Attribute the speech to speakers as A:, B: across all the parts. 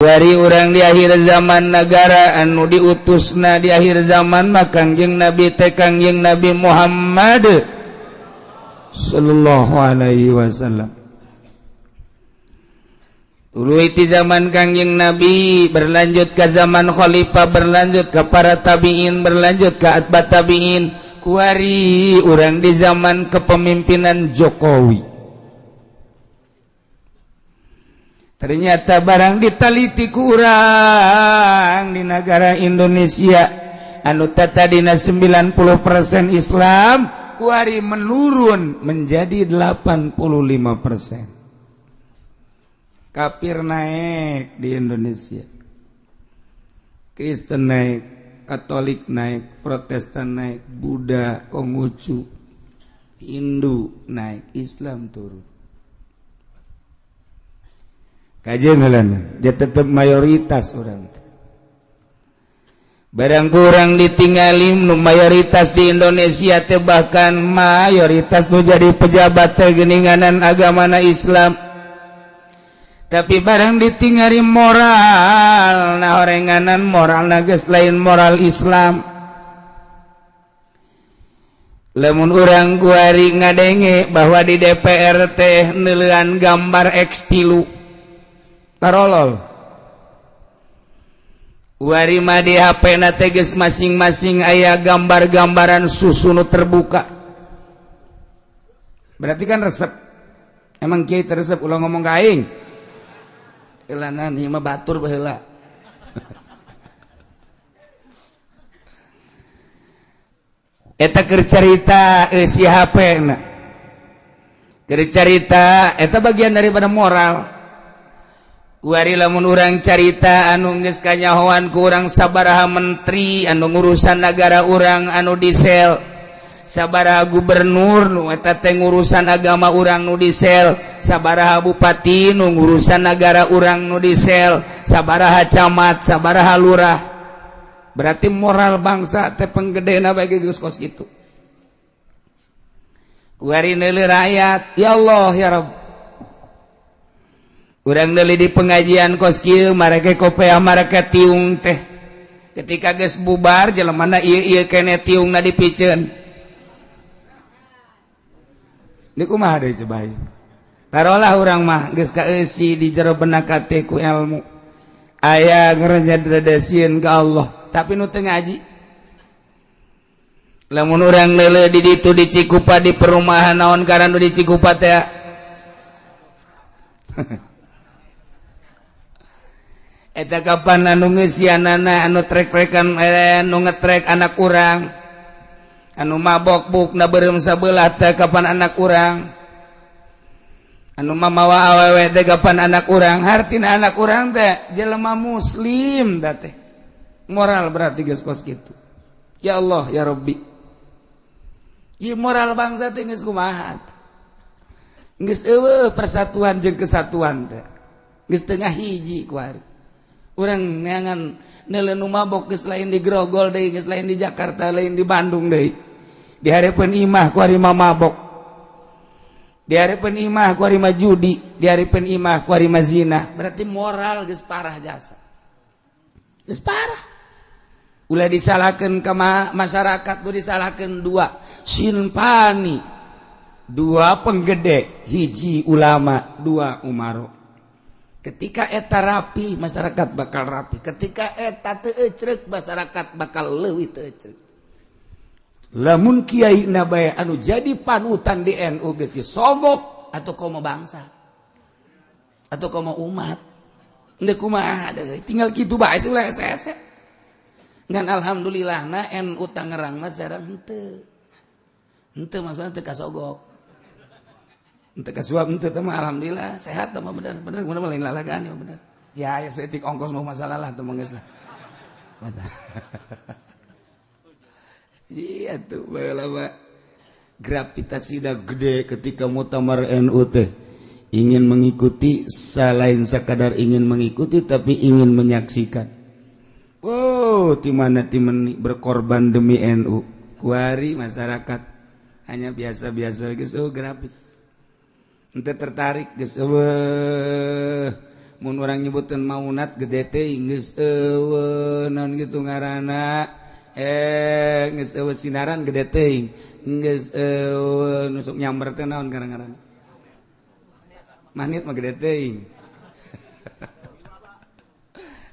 A: Dari urang di akhir zaman, negara anu diutusna di akhir zaman mah Kangjeng Nabi teh Kangjeng Nabi Muhammad sallallahu alaihi wasallam. Tuluy ti zaman Kangjeng Nabi berlanjut ke zaman khalifah, berlanjut ke para tabiin, berlanjut ke atba tabiin. Kuari urang di zaman kepemimpinan Jokowi. Ternyata barang ditaliti kurang di negara Indonesia anu tadina 90% Islam, kuari menurun menjadi 85%. Kafir naik di Indonesia, Kristen naik, Katolik naik, Protestan naik, Buddha, Konghucu, Hindu naik, Islam turun. Kajian, dia tetap mayoritas orang. Barang kurang ditinggali nu mayoritas di Indonesia teh, bahkan mayoritas nu jadi pejabat teh geninganan agamana Islam, tapi barang ditinggali moral, nah, orenganan moral geus lain moral Islam. Lamun urang kuari ngadenge bahwa di DPR teh neuleuan gambar X3, tarolol. Kuari mah di HP na teh geus masing-masing aya gambar-gambaran susu nu terbuka, berarti kan resep. Emang kiai teresep? Ulah ngomong ka aing. Elanan ieu mah batur baheula. Eta keur carita si HP na, keur carita eta bagian daripada moral. Kuari lamun urang carita anu geus kanyahoan ku urang, sabaraha menteri anu ngurusan negara urang anu disel, sabaraha gubernur nu eta teh ngurusan agama urang nu disel, sabaraha bupati nu ngurusan negara urang nu disel, sabaraha camat, sabaraha lurah, berarti moral bangsa teh penggedena bagi geus kos kitu. Kuari neuleuh rakyat, ya Allah ya Rabb. Urang deuli di pengajian kos kieu, marake kopea, marake tiung teh. Ketika geus bubar, jelemana ieu ieu kene tiungna dipiceun. Ini kumaha deui coba ieu? Tarolah urang mah geus kaeusi di jero benak hate ku ilmu. Aya ngaranna sieun ka Allah, tapi nu teu ngaji. Lamun urang leuleuh di ditu di Cikupa, di perumahan naon karena nu di Cikupa teh. Eta kapan anu ngeusianana, anu trek-trekan, anu ngetrek anak urang, anu mabok bukna beureum sabelah teh kapan anak urang, anu mamawa awewe teh kapan anak urang. Hartina anak urang teh jelema muslim da teh moral berarti geus kos kitu. Ya Allah ya Rabbi, ieu moral bangsa teh geus kumaha? Geus eueuh persatuan jeung kesatuan teh, geus tengah hiji. Kuari urang neangan neuleuh nu mabok geus lain di Grogol deui, geus lain di Jakarta, lain di Bandung deui, di hareupeun imah kuari mah mabok, di hareupeun imah kuari mah judi, di hareupeun imah kuari mah zina. Berarti moral geus parah jasa, geus parah. Ulah disalahkeun ke masyarakat, ulah disalahkeun. Dua sinfani, dua penggede, hiji ulama, dua umaro. Ketika eta rapi, masyarakat bakal rapi. Ketika eta teu ecrek, masyarakat bakal leuwih teu ecrek. Lamun kiai na bae anu jadi panutan di NU geus disogok atau komo bangsa atau komo umat. Ndek kumaha deui, tinggal kitu bae sih hese. Ngan alhamdulillah na NU Tangerang mah sareng henteu. Henteu maksudna teu kasogok. Henteu kasuap, henteu teh mah alhamdulillah sehat teh mah, bener bener bener, lain lalagaan ya, bener. Ya ya, seetik ongkos mau masalah lah tuh, geus lah. Masalah. Iya tuh baheula mah gravitasi dah gede ketika muktamar NU teh ingin mengikuti, selain sekadar ingin mengikuti tapi ingin menyaksikan. Oh, di mana timen berkorban demi NU. Kuari masyarakat hanya biasa-biasa geus, oh, grafik. Ente tertarik geus eueuh. Mun urang nyebuteun maunat gede teh geus eueuh naon kitu ngaranna, geus eueuh sinaran gede teuing, geus eueuh nusuk nyamber teh naon ngaranna, manit mah gede teuing.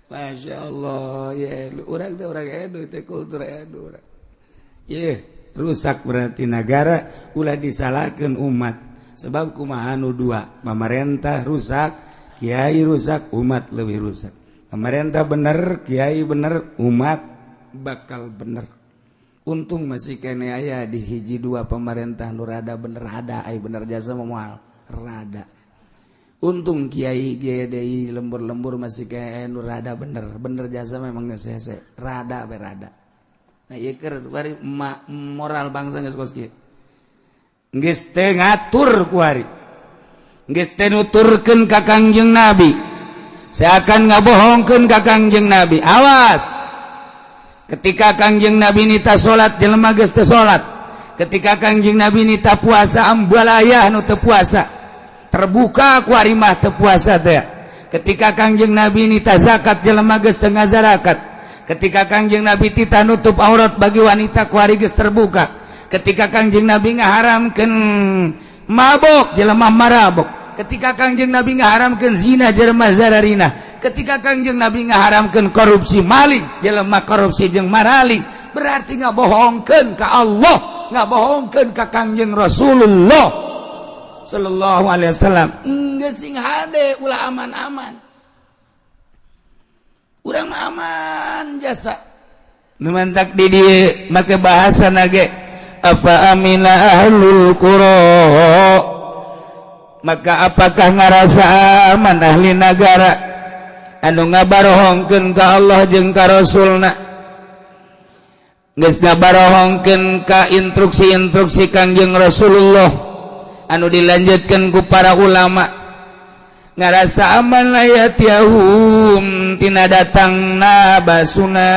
A: Masya Allah ya, urang teh urang edu teh kultur edu urang. Ye, rusak berarti negara, ulah disalahkan umat. Sebab kumaha nu dua, pemerintah rusak, kiai rusak, umat lebih rusak. Pemerintah bener, kiai bener, umat bakal bener. Untung masih kene aya di hiji dua pemerintah nu rada bener ada, ai bener jasa moal rada. Untung kiai kiai lembur-lembur masih kayak nu rada bener, bener jasa memang geus hese, rada berada. Nah ieu keur kuari moral bangsa geus kos kieu. Geus teu ngatur kuari. Geus teu nuturkeun ka Kangjeng Nabi. Seakan ngabohongkeun ka Kangjeng Nabi. Awas. Ketika Kangjeng Nabi nita salat, jelema geus teu salat. Ketika Kangjeng Nabi nita puasa, ambalayah nu teu puasa. Terbuka kuari mah teu puasa teh. Ketika Kangjeng Nabi nita zakat, jelema geus teu ngazarakat. Ketika Kangjeng Nabi tita nutup aurat bagi wanita, kuari geus terbuka. Ketika Kangjeng Nabi ngaharamkeun mabok, jelema marabok. Ketika Kangjeng Nabi ngaharamkeun zina, jelema zararina. Ketika Kangjeng Nabi ngaharamkeun korupsi maling, jelema korupsi jeung maraling. Berarti ngabohongkeun ka Allah, ngabohongkeun ka Kangjeng Rasulullah sallallahu alaihi wasallam. Geus sing hade, ulah aman-aman. Urang mah aman jasa. Nu mantak di dieu make bahasa nage apa amina ahlul qura, maka apakah ngarasa aman ahli nagara anu ngabarohongkeun ka Allah jeung ka Rasulna, geus ngabarohongkeun ka instruksi-instruksi Kangjeng Rasulullah anu dilanjutkan ku para ulama, ngarasa aman la yatiyahum tina datangna basuna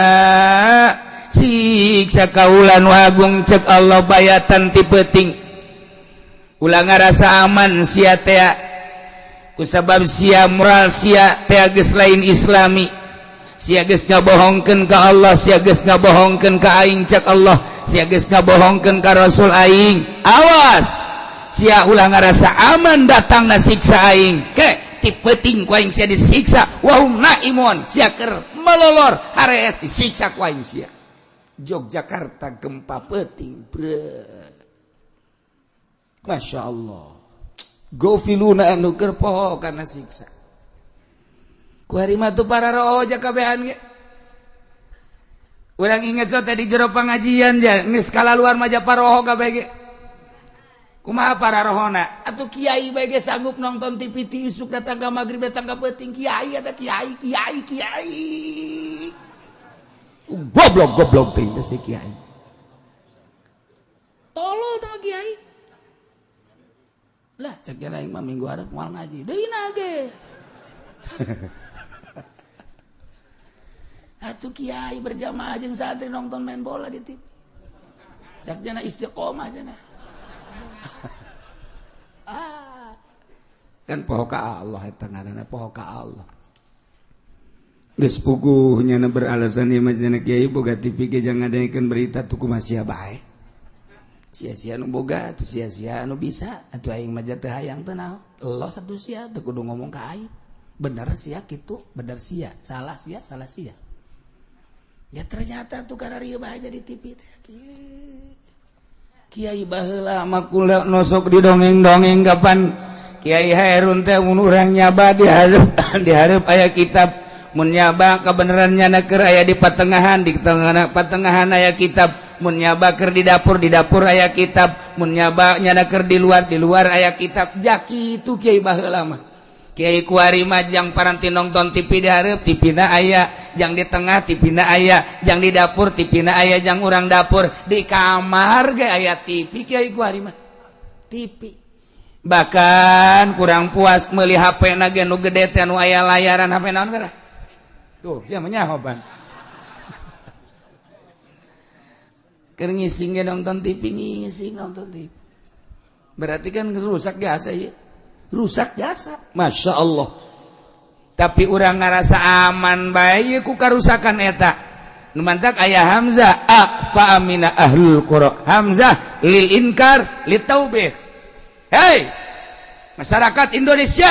A: siksa kaula nu agung, cek Allah, bayatan ti peuting. Ulah ngarasa aman sia teh, kusabab sia moral sia teh geus lain islami. Sia geus ngabohongkeun ka Allah, sia geus ngabohongkeun ka aing, cek Allah, sia geus ngabohongkeun ka Rasul aing. Awas sia, ulah ngarasa aman datangna siksa aing ke ti peuting ku aing sia disiksa. Wahum naimun, sia keur melolor harees disiksa ku aing sia. Yogyakarta gempa peuting bre, Masya Allah, gofiluna anu keur poho kana siksa. Ku hari mah tuh para roja kabehan ge. Urang inget so tadi jero pengajian ja geus kalaluar mah paroho kabeh ge. Kumaha para rohona atuh, kiai bae ge sanggup nonton TV ti isuk datang ka magrib, datang ka peuting. Kiai eta, kiai kiai kiai goblok goblok teh si kiai tolol teh kiai lah. Cek aing mah minggu hareup moal ngaji deui ge. Atuh kiai berjamaah jeung santri nonton main bola di TV, cek jana istiqomah jana. Ah. Kan poho ka Allah eta ngaranna, poho ka Allah. Geus puguh nyana beralasan ieu mah cenah, kiai boga TV ge jangan ngadengekeun berita tuh, kumaha sia bae. Sia-sia nu boga atuh, sia-sia nu bisa atuh, aing mah teu hayang teu naon. Los atuh sia teu kudu ngomong ka aing. Bener sia kitu, bener sia, salah sia, salah sia. Ya ternyata tuh kararieu bae di TV teh. Kiai baheula mah kula nosok di dongeng-dongeng, kapan Kiai Hairun teh mun urang nyaba di hareup, di hareup aya kitab, mun nyaba kebenaran nyana keur aya di patengahan, di tengah patengahan aya kitab, mun nyaba keur di dapur, di dapur aya kitab, mun nyaba nyana keur di luar, di luar aya kitab. Jaki itu kiai baheula mah. Kiai kuari mah jang paranti nonton TV di hareup, TV na aya, jang di tengah TV na aya, jang di dapur TV na aya, jang urang dapur di kamar ge aya TV. Kiai kuari mah TV, bahkan kurang puas meuli HP na ge nu gede teh, nu aya layaran. HP naon geura tuh sia mah nyaho pan keur ngising ge nonton TV, ngising nonton TV. Berarti kan rusak jasa ya, rusak jasa. Masya Allah. Tapi urang ngarasa aman bae ku karusakan eta. Nu mantak aya hamzah afa amina ahlul qura. Hamzah lil inkar litaubih. Hei, masyarakat Indonesia,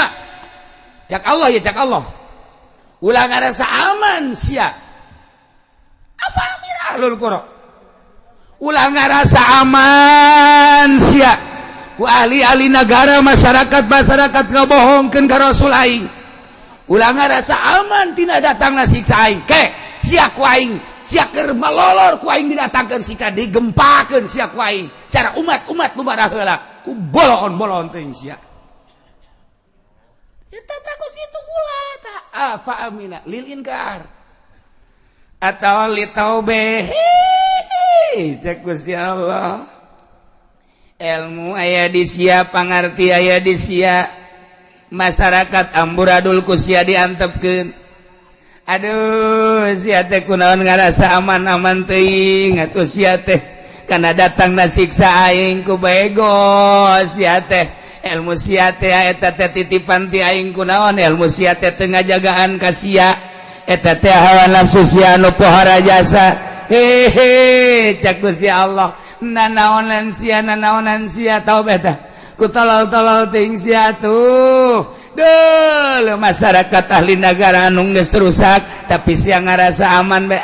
A: cak Allah ya, cak Allah. Ulah ngarasa aman sia. Afa amina ahlul qura. Ulah ngarasa aman sia. Ku ahli-ahli negara, masyarakat-masyarakat ngabohongkeun ka Rasul aing. Ulah ngarasa aman tina datangna siksa aing. Ke sia ku aing, sia keur malolor ku aing didatangkeun siksa, digempakeun sia ku aing. Cara umat-umat nu baraheula ku boloon-boloon teuing sia. Eta takos itu ulah ta afa amina lil inkar atau li taubih. Cek Gusti Allah, ilmu aya di sia, pangarti aya di sia, masyarakat amburadul ku sia diantepkeun. Aduh, sia teh kunaon ngarasa aman-aman teuing atuh sia teh kana datangna siksa aing ku bego sia teh. Ilmu sia teh eta teh titipan ti aing, kunaon ilmu sia teh teu ngajagaan ka sia? Eta teh hawa nafsu sia anu pohara jasa. Hehe, cak Gusti Allah, nanaonan sia, nanaonan sia, tau beta ku tolol-tolol teuing sia tuh. Duh, masyarakat ahli negara anu geus rusak tapi sia ngarasa aman bae.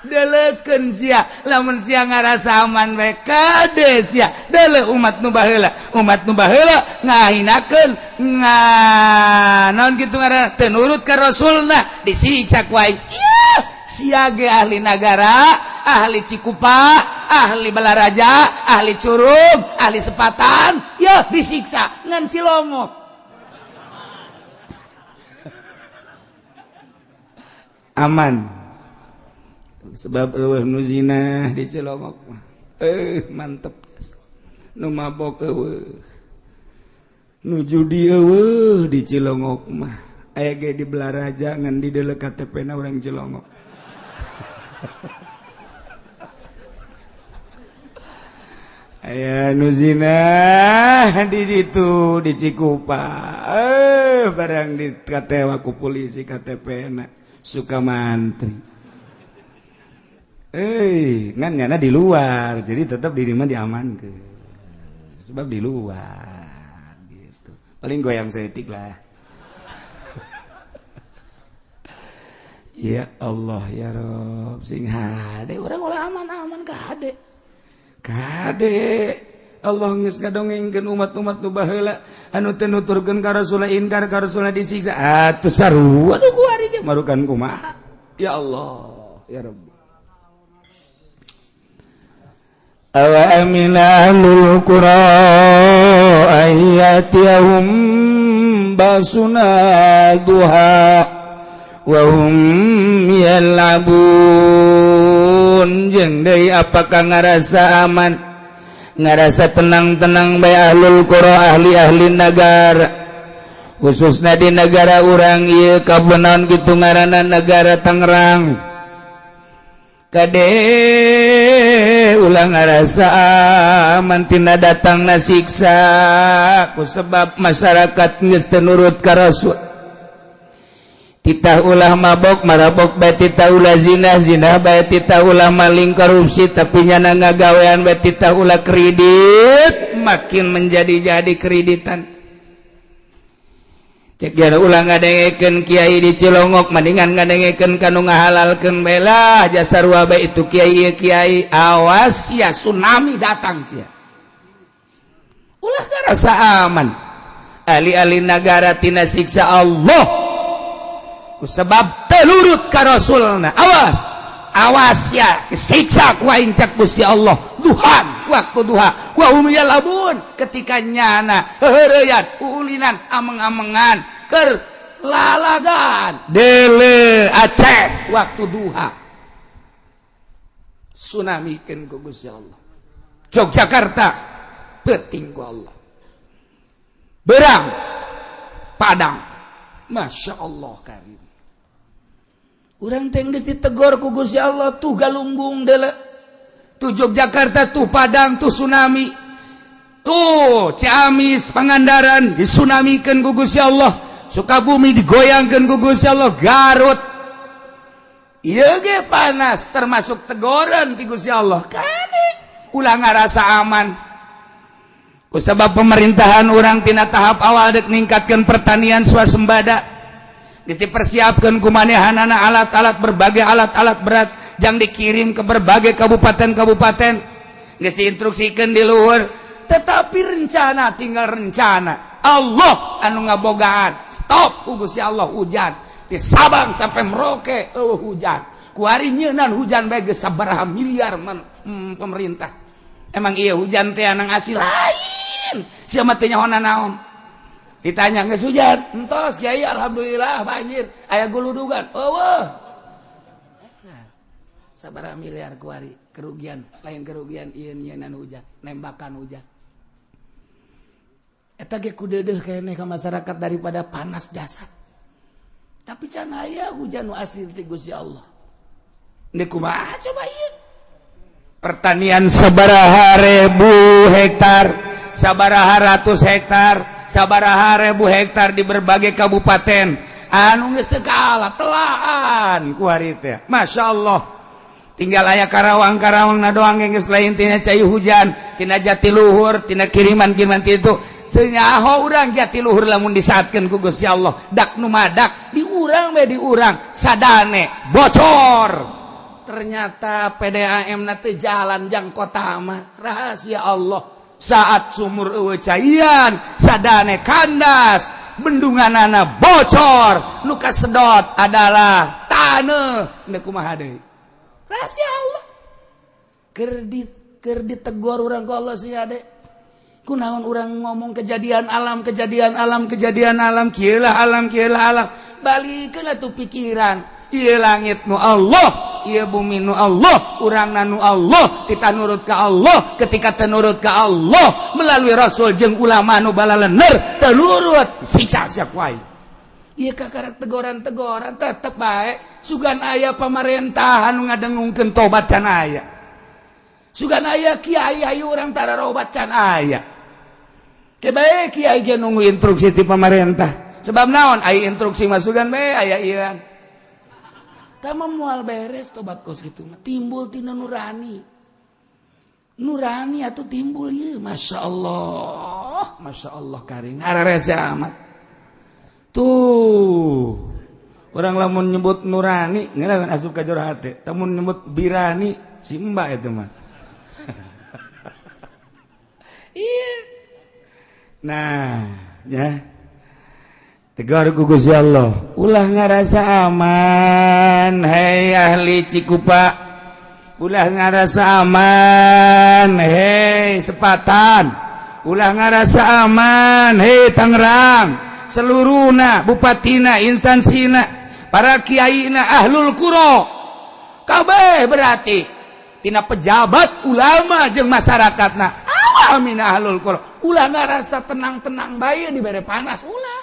A: Deleukeun sia, lamun sia ngarasa aman bae, kade sia deuleu umat nu baheula. Umat nu baheula ngahinakeun, nga naon kitu ngaranna, teu nurut ka Rasulna, disiksa ku aing. Ieu sia ge ahli nagara, ahli Cikupa, ahli Balaraja, ahli Curug, ahli Sepatan ya disiksa, ngan Cilongok aman sebab eueuh nu zina di Cilongok mah. Mantep, nu mabok eueuh, nu judi eueuh di Cilongok mah. Aya ge di Balaraja ngan di deuleu KTP na urang Cilongok. Aya nu zina di ditu di Cikupa, barang di katewa ku polisi KTP na suka mantri. Ngan nyana di luar, jadi tetap di rumah diamankeun sebab di luar gitu, paling goyang setik lah. Ya Allah ya Rob, sing hade urang ulah aman-aman, kade kade Allah geus ngadongengkeun umat-umat nu baheula anu teu nuturkeun ka Rasulullah, inkar ka Rasulullah, disiksa atuh sarua. Aduh, kuari ge marukan kumaha. Ya Allah ya Rabbi. Awa amina ahlul qura ayatihum basuna duha wa hum yal'abun. Jeung deui apakah ngarasa aman, ngarasa tenang-tenang bae ahlul qura, ahli-ahli negara, khususnya di negara urang ieu kabenaran kitu ngaranna negara Tangerang. Kade ulah ngarasa aman tina datangna siksa ku sebab masyarakat geus teu nurut ka Rasul. Titah ulah mabok marabok bae, titah ulah zina zina bae, titah ulah maling korupsi tapi nyana ngagawean bae, titah ulah kredit makin menjadi-jadi kreditan. Cek jana ulah ngadengekeun kiai di Cilongok, mendingan ngadengekeun kanu ngahalalkeun bae lah, jasa sarua bae itu kiai ieu kiai. Awas sia, tsunami datang sia. Ulah ngarasa aman ahli-ahli nagara tina siksa Allah sebab telurut ka Rasulna. Awas, awas ya, siksa ku aing cak Gusti Allah duhan, waktu duha, wa hum yalabun, ketika nyana heureyan ulinan ameng-amengan keur lalagan. Dele Aceh waktu duha, tsunamikeun ku Gusti Allah. Yogyakarta peuting ku Allah, berang Padang, Masya Allah karim. Urang teh geus ditegor ku Gusti Allah, tuh Galunggung dele, tuh Yogyakarta, tuh Padang, tuh tsunami, tuh Ciamis, Pangandaran disunamikeun ku Gusti Allah. Sukabumi digoyangkeun ku Gusti Allah, Garut ieu ge panas, termasuk tegoran ti Gusti Allah. Kade ulah ngarasa aman. Kusabab pemerintahan urang tina tahap awal dek ningkatkan pertanian swasembada, geus dipersiapkan ku manehanana alat-alat, berbagai alat-alat berat yang dikirim ke berbagai kabupaten-kabupaten, geus diinstruksikan di luhur. Tetapi rencana tinggal rencana, Allah anu ngabogaan. Stop ku Gusti Allah hujan di Sabang sampai Merauke. Oh, hujan kuari nyeunan hujan bae geus sabaraha miliar pemerintah. Emang iya hujan teh anang asli lain, siapa teh nyaho naon. Ditanya, "Geus hujan?" "Entos, Kiai, alhamdulillah." "Banjir aya guludugan?" "Oh." Sabaraha miliar kuari kerugian, lain kerugian ieu nyieunnan hujan, nembakan hujan. Eta ge kudeudeuh keneh ka masyarakat daripada panas jasad. Tapi can aya hujan nu asli ti Gusti Allah. Ini kumaha coba ieu? Pertanian sabaraha ribu hektar, sabaraha ratus hektar, sabaraha ribu hektar di berbagai kabupaten anu geus teu kalah telaan ku hari teh. Masya Allah, tinggal aya Karawang-Karawang na doang yang geus lain tina cai hujan, tina jatiluhur, tina kiriman-kiriman itu. Nyaho urang jatiluhur lamun disaatkeun ku Gusti Allah dak nu madak di urang we, di urang sadane bocor. Ternyata PDAM na teu jalan jang kota mah. Rahasia Allah, saat sumur eueuh caian, sadane kandas, bendunganana bocor, nu kasedot adalah taneuh. Neuk kumaha deui? Rahasia Allah. Keur di keur ditegor urang ku Allah sih, ade. Kunaon urang ngomong kejadian alam, kejadian alam, kejadian alam, kieu lah alam, kieu lah alam? Balikeun atuh pikiran. Ieu langit nu Allah, ieu bumi nu Allah, urang nu Allah. Kita nurut ke Allah. Ketika tenurut ke Allah melalui Rasul jeung ulama nu balalener, tenurut siksa siap wae. Ieu kakarak tegoran-tegoran tetep bae. Sugan aya pamarentahan nu ngadengungkeun tobat, can aya. Sugan aya kiai ayu urang tararobat, can aya. Baik kiai ge nunggu instruksi ti pamarentah. Sebab naon? Aya instruksi masukan bae aya ieu tah moal beres. Tobat kos kitu mah timbul tina nurani, nurani atuh timbul ieu. Masya Allah, Masya Allah, karing hararese amat tuh orang lamun nyebut nurani ngeunah asup ka jero hate. Lamun nyebut birani si mbak itu mah. Iya. Nah, ya. Tegar ku Gusti Allah. Ulah ngarasa aman, hei ahli Cikupa. Ulah ngarasa aman, hei Sepatan. Ulah ngarasa aman, hei Tangerang. Seluruhna, bupatina, instansina, para kiaina, ahlul quro. Kabeh berarti tina pejabat, ulama jeung masyarakatna. Amin ahlul quro. Ulah ngarasa tenang-tenang bae dibere panas, ulah.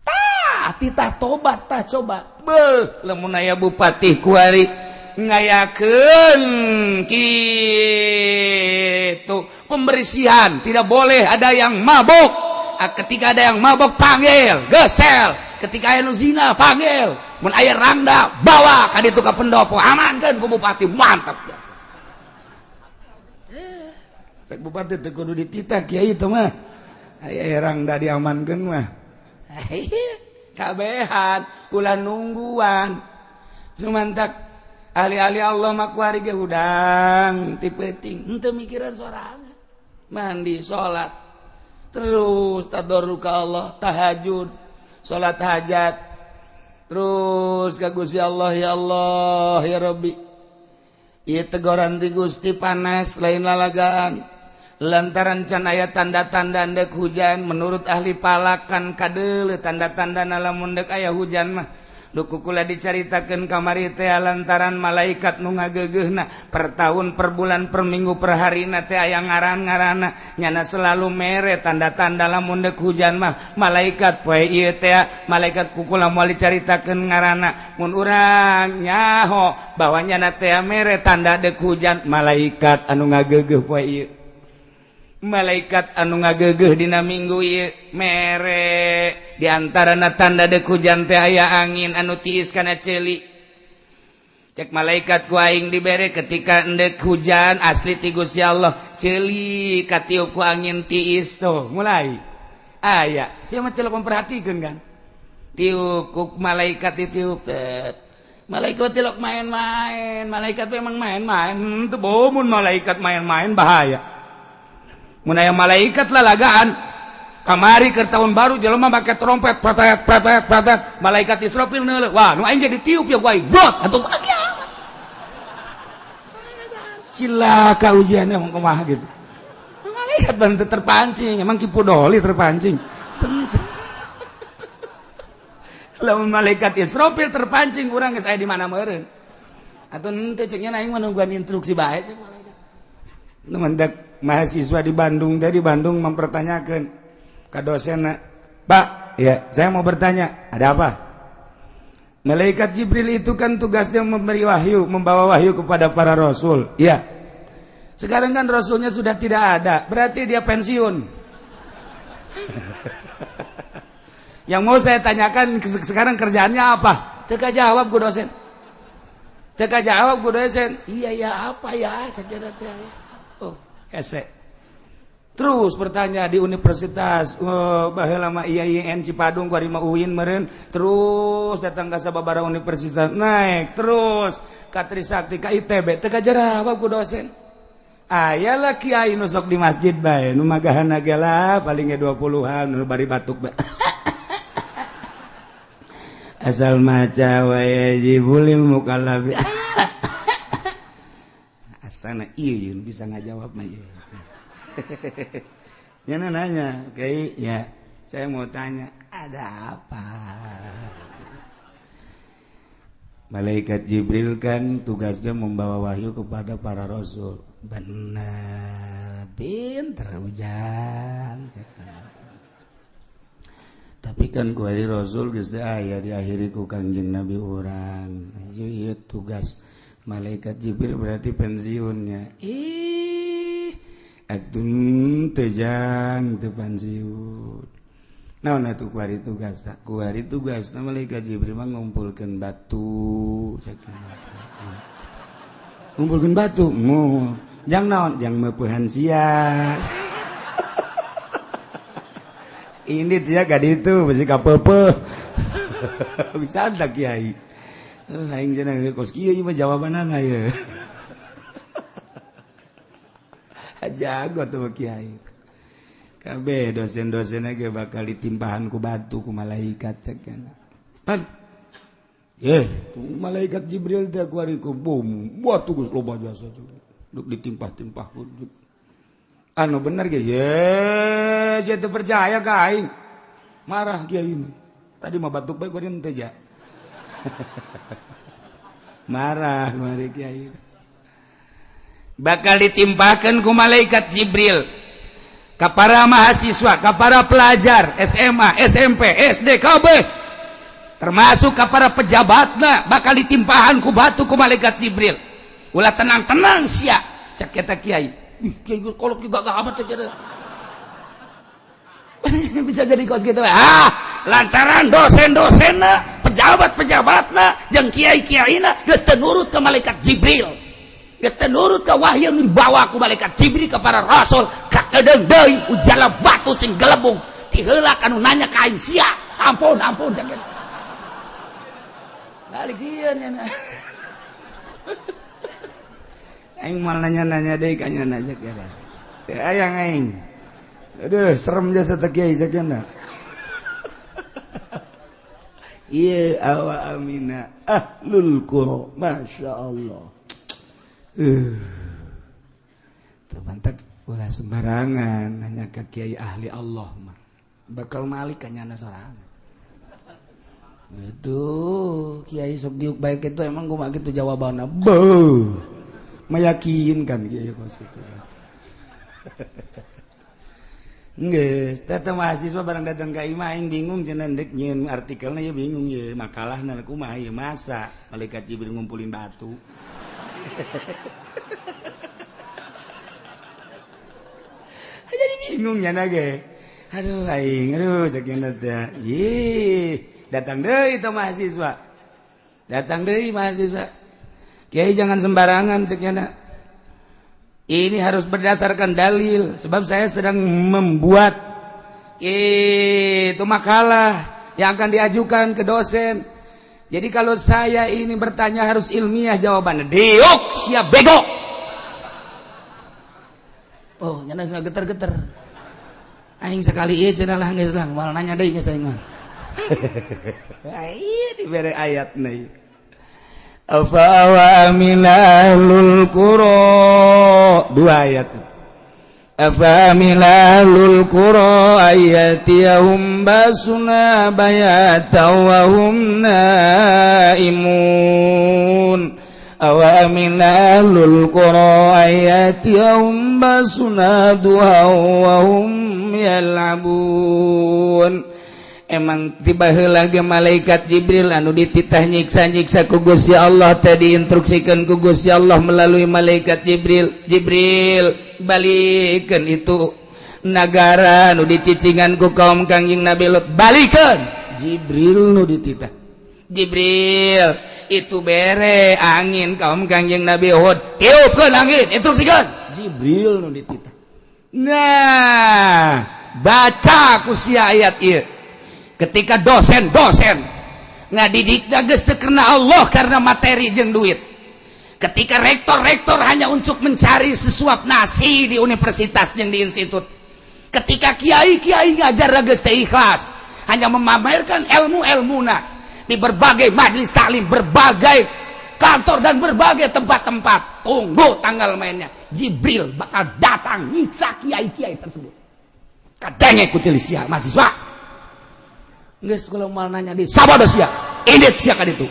A: Tah, titah tobat tah coba. Beuh, lamun aya bupati kuari ngayakeun kitu pembersihan, tidak boleh ada yang mabok. Ah, ketika ada yang mabok panggil, gesel. Ketika aya nu zina panggil. Mun aya rangda bawa ka ditu ka pendopo, amankeun ku bupati, mantap biasa. Cek bupati teu kudu dititah kiai itu mah. Aya rangda diamankeun mah. Kabehan ulah nungguan. Cuman tak ahli-ahli Allah mah kuari ge hudang ti peuting, henteu mikiran sorangan. Mandi, salat, terus tadarru ka Allah, tahajud, salat hajat, terus ka Gusti Allah, ya Allah, ya Rabbi. Ieu tegoran ti Gusti panas lain lalagaan. Lantaran can aya tanda-tanda ndek hujan. Menurut ahli falakan kadeuleu tanda-tanda lamun dek aya hujan mah. Duku kula dicaritakeun kamari teh, lantaran malaikat nu ngageugeuhna per tahun, per bulan, per minggu, per harina teh aya ngaran-ngaranna. Nyana selalu mere tanda-tanda lamun dek hujan mah malaikat poe ieu teh. Malaikat ku kula moal dicaritakeun ngaranna. Mun urang nyaho bahwa nyana teh mere tanda dek hujan malaikat anu ngageugeuh poe ieu. Malaikat anu ngagegeh dina minggu ieu mere di antarana tanda deuk hujan teh aya angin anu tiis kana ceuli. Cek malaikat ku aing dibere ketika endek hujan asli ti Gusti Allah ceuli katiup ku angin tiis tuh mulai aya. Sia mah teu memperhatikeun kan. Tiup ku malaikat ditiup teh. Malaikat tilok main-main, malaikat memang main-main. Teu bomun malaikat main-main bahaya. Mun aya malaikat lalagaan kamari ke tahun baru jelema make trompet pretet pretet pretet, malaikat Israfil neuleuh, wah nu aing jadi tiup ya ku aing brot atuh kiamat. Cilaka ujiannya emang kumaha gitu. Malaikat bantu terpancing, emang Ki Pudoli terpancing. Tentu. Lamun malaikat Israfil terpancing urang geus aya di mana meureun. Atuh henteu ceuk nya aing mah nungguan instruksi bae cek malaikat. Nu mendak mahasiswa di Bandung tadi Bandung mempertanyakan ke dosen, "Pak, ya, saya mau bertanya, ada apa?" Malaikat Jibril itu kan tugasnya memberi wahyu, membawa wahyu kepada para rasul. Ya. Sekarang kan rasulnya sudah tidak ada, berarti dia pensiun. Yang mau saya tanyakan sekarang kerjaannya apa? Teka jawab ku dosen. Teka jawab ku dosen. Iya ya apa ya? Saya kira teh. Oh, hese. Terus bertanya di universitas, oh, baheula mah IAIN Cipadung ku mah UIN meureun, terus datang ka sababaraha universitas, naik terus ka Trisakti ka ITB, teu kajawab ku dosen. Aya lah kiai nu sok di masjid bae, nu magahana ge lah paling ge 20-an nu bari batuk bae. Asal maca wa yajibul mukallafi. Asana ieu bisa ngajawab mah ieu. Nya nanya, kiai, ya, saya mau tanya, ada apa? Malaikat Jibril kan tugasnya membawa wahyu kepada para rasul. Benar, pinter ujang. Tapi kan ku ari rasul geus teh aya diakhiri ku Kangjeng Nabi urang. Ieu tugas malaikat Jibril berarti pensiunnya. Ih, atuh teu jang teu pensiun. Naon atuh ku ari tugas? Ku ari tugasna malaikat Jibril mah ngumpulkeun batu, cek ngumpulkeun batu. Mu jang naon? Jang meupehan sia. Ini dia gak itu besi kapepe. Bisa tak kiai? Aing cenah kos kieu ieu mah jawabanana ye. Jago tuh kiai. Kabeh dosen-dosenna ge bakal ditimpahan ku batu ku malaikat cek kana. Pan. Ye, malaikat Jibril teh ku ari ku bom, batu geus loba jasa duk ditimpah-timpah ku. Anu bener ge, ye, sia teu percaya ka aing. Marah kiai ini. Tadi mah batuk bae ku teh ja. Marah mari kiai. Bakal ditimpakan ku malaikat Jibril ka para mahasiswa, ka para pelajar SMA, SMP, SD, KB, termasuk ka para pejabatna bakal ditimpahan ku batu ku malaikat Jibril. Ulah tenang-tenang sia, cek eta kiai. Ih, kiai geus kolot juga gak amat cek eta. Bisa jadi kos gitu. Ah, lantaran dosen-dosenna, pejabat-pejabatna, jeung kiai-kiaina geus teu nurut ke malaikat Jibril. Geus teu nurut ka wahyu nu dibawa ku malaikat Jibril ka para rasul, kakedeung deui ujala batu sing gelebung. Ti heula kanu nanya ka aing sia. Ampun, ampun cek eta. Balik sieun nya. Aing moal nanya-nanya deui ka nya cek eta. Teu aya aing. Aduh, serem jasa teh kiai cek nya. Iya awa amina ahlul qura, masya Allah. Tuh mantak ulah sembarangan nanya ke kiai ahli Allah mah. Bakal malik ka nyana sorangan. Itu kiai sok diuk baik itu emang gua mah gitu jawabanna. Beuh. Meyakinkan kiai kos kitu. Geus, teh mahasiswa barang datang ka imah aing bingung cenah ndek nyieun artikelna ya bingung ye makalahna kumaha ieu masa malaikat Jibril ngumpulin batu. Bingung nya ge. Aduh aing, aduh cek teh. Ih, datang deui itu mahasiswa. Datang deui mahasiswa. Kiai, jangan sembarangan, cek. Ini harus berdasarkan dalil, sebab saya sedang membuat itu makalah yang akan diajukan ke dosen. Jadi kalau saya ini bertanya harus ilmiah jawabannya. Diuk siap bego. Oh, nyana geter-geter. Aing sekali ieu cenah lah, geus lah, moal nanya deui geus aing mah. Iya, dibere ayat nih. Afa amina ahlul qura, dua ayat. Afa amina ahlul qura ay ya'tiyahum ba'suna bayata wa hum naimun. Awa amina ahlul qura ay ya'tiyahum ba'suna duha wa hum yal'abun. Emang tiba lagi malaikat Jibril anu dititah nyiksa-nyiksa ku Gusti Allah tadi, instruksikan ku Gusti Allah melalui malaikat Jibril, "Jibril, balikan itu nagara nu dicicingan ku kaum Kangjeng Nabi Lut, balikan." Jibril nu dititah, "Jibril, itu bere angin kaum Kangjeng Nabi Hud, tiupkeun angin," instruksikan Jibril nu dititah. Nah, baca ku sia ayat ieu. Ketika dosen-dosen ngadidik geus teu karena Allah, karena materi jeung duit, ketika rektor-rektor hanya untuk mencari sesuap nasi di universitas yang di institut, ketika kiai-kiai ngajar geus teu ikhlas, hanya memamerkan ilmu-ilmuna di berbagai majelis taklim, berbagai kantor, dan berbagai tempat-tempat, tunggu tanggal mainnya. Jibril bakal datang nyiksa kiai-kiai tersebut. Kadangnya ku sia mahasiswa. Geus, kalau mal nanya di sabodo sia, indit sia ka ditu.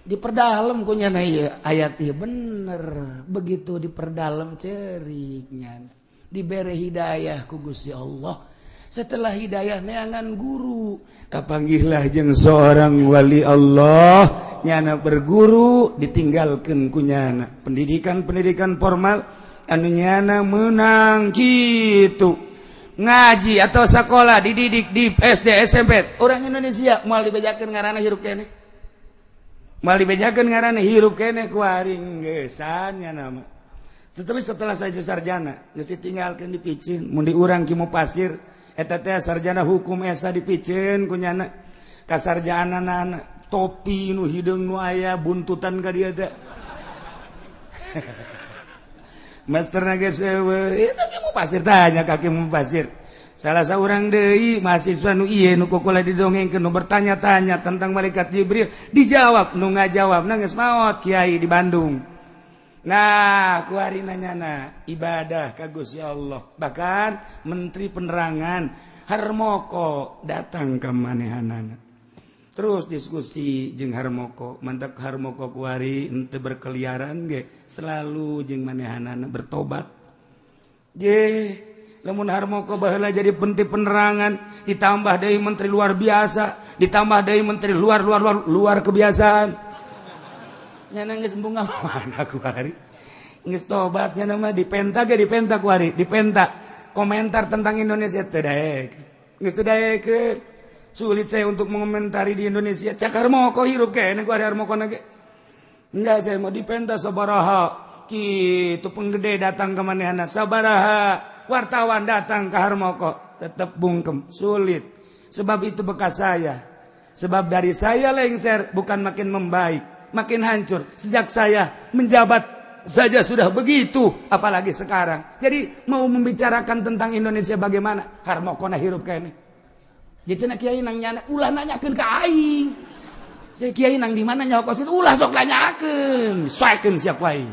A: Diperdalam ku nyana ieu ayat ieu, bener. Begitu diperdalam, ceriknya dibere hidayah ku Gusti Allah. Setelah hidayah, neangan guru, kapanggihlah jeung seorang wali Allah. Nyana berguru, ditinggalkan ku nyana pendidikan-pendidikan formal anu nyana menang gitu ngaji atau sekolah, dididik di SD, SMP. Orang Indonesia moal dibejakeun ngaranna hirup keneh, moal dibejakeun ngaranna hirup keneh ku aring geusan nama. Tetapi setelah saya sarjana geus ditinggalkeun, dipiceun mun di urang Ki Pasir eta teh sarjana hukum esa, dipiceun ku nyana kasarjanana topi nu hideung nu aya buntutan ka dieu teh. Master geus eueuh itu Ki Pasir, tanya ka Ki Pasir. Salah seorang deui mahasiswa nu ieu nu kokola didongengkeun, nu bertanya-tanya tentang malaikat Jibril, dijawab, nu ngajawab geus maot, kiai di Bandung. Nah, kuari nanyana ibadah ka Gusti Allah, bahkan menteri penerangan Harmoko datang ke manehanana, terus diskusi jeung Harmoko. Mantap Harmoko kuari ente berkeliaran ge selalu jeung manehanana bertobat. Je lamun Harmoko baheula jadi menteri penerangan, ditambah deui menteri luar biasa, ditambah deui menteri luar luar luar luar kebiasaan, nyana geus embung mana kuari geus tobat. Nyana mah dipenta ge, dipenta kuari, dipenta komentar tentang Indonesia teu daek, geus teu daekeun. "Sulit saya untuk mengomentari di Indonesia," cak Harmoko. Hirup kene kuari Harmoko ge. "Enggak, saya mau dipenta sabaraha kitu penggede datang ke manehana, sabaraha wartawan datang ke Harmoko, tetap bungkem, sulit, sebab itu bekas saya, sebab dari saya lengser bukan makin membaik, makin hancur. Sejak saya menjabat saja sudah begitu, apalagi sekarang. Jadi mau membicarakan tentang Indonesia bagaimana?" Harmoko na hirup kene. Jadi cenah kiai nang nyana, ulah nanyakeun ka aing. Saya kiai nang di mana nyawa kos itu, ulah sok nanyakeun, soekeun sia ku aing.